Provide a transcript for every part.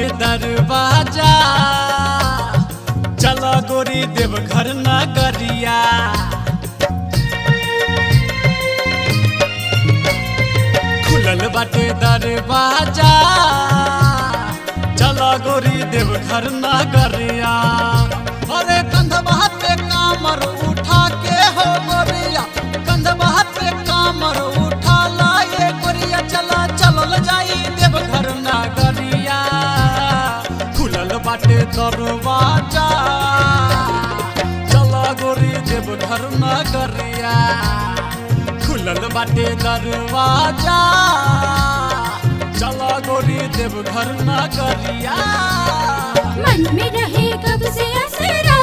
बाटे दरवाजा, चला गोरी देवघर नगरिया। खुलल बाटे दरवाजा, चला गोरी देवघर नगरिया। अरे कंधवा पे कामर उठा के हो गोरिया, कंधवा पे कामर उठा लाए गोरिया, चला चलल जाई देवघर नगरिया। खुलल बाटे दरवाजा, चला गोरी देवघर नगरिया। खुलल बाटे दरवाजा, चला गोरी देवघर नगरिया। मन में रहे कब से असरा,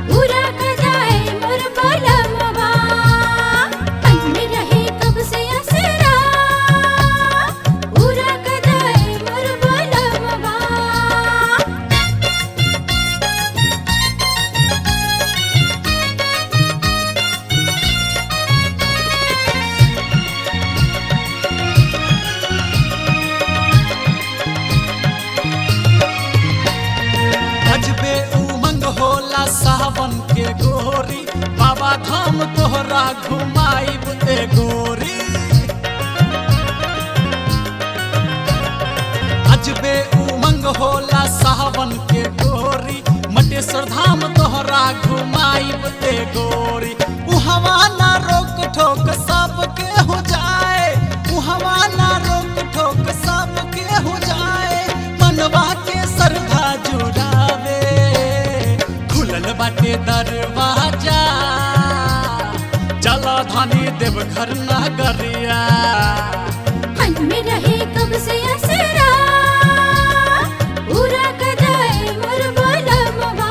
पूरा कर जाए मोर बलमवा। मन में रहे कब से असरा, पूरा कर जाए मोर बलमवा। अजबे उमंग होला सावन के गोरी, बाबा धाम तोहरा घुमाइब ए गोरी। अजबे उमंग होला सावन के गोरी, मटेश्वर धाम तोहरा घुमाइब ए गोरी। उहवा ना रोक ठोक सबके हो जाए, उहवा ना रोक ठोक सबके हो जाए, मनवा के श्रद्धा जुड़ावे। खुलल बाटे दरवाजा, चला धानी देवघर नगरिया। मन में रहे कब से असरा, पूरा कर जाए मोर बलमवा।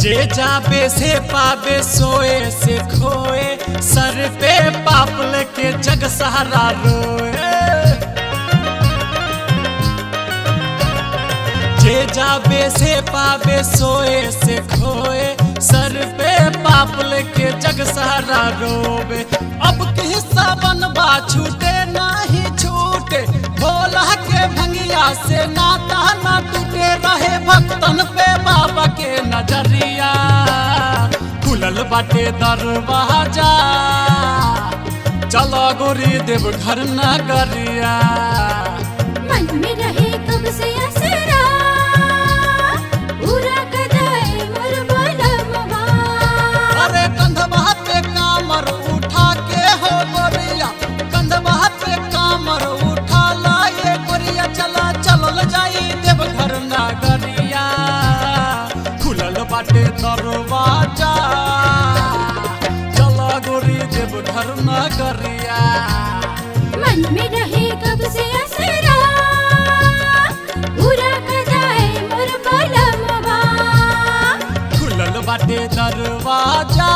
जे जाबे से पाबे सोए से खोए, सर पे पाप लेके जग सहारा रोए। जे जाबे से पाबे सोए से खोए, सर पे पाप लेके जग सहारा रोवे। अब के हिस्सा बनबा छूटे नाही छूटे, भोला के भंगिया से नाता ना टूटे। रहे भक्तन पे बाबा के नजरिया, खुलल बाटे दरवाजा, चला गोरी देवघर नगरिया। मन में रहे कब से असरा, पूरा कर जाए मोर बलमवा। अरे कंधवा पे कामर उठा के हो गोरिया, कंधवा पे कामर उठा लाए गोरिया, चला चलल जाई देवघर नगरिया। खुलल बाटे दरवाजा, चला गोरी देवघर नगरिया। मन में रहे कब से असरा, पूरा कर जाए मोर बलमवा। खुलल बाटे दरवाजा।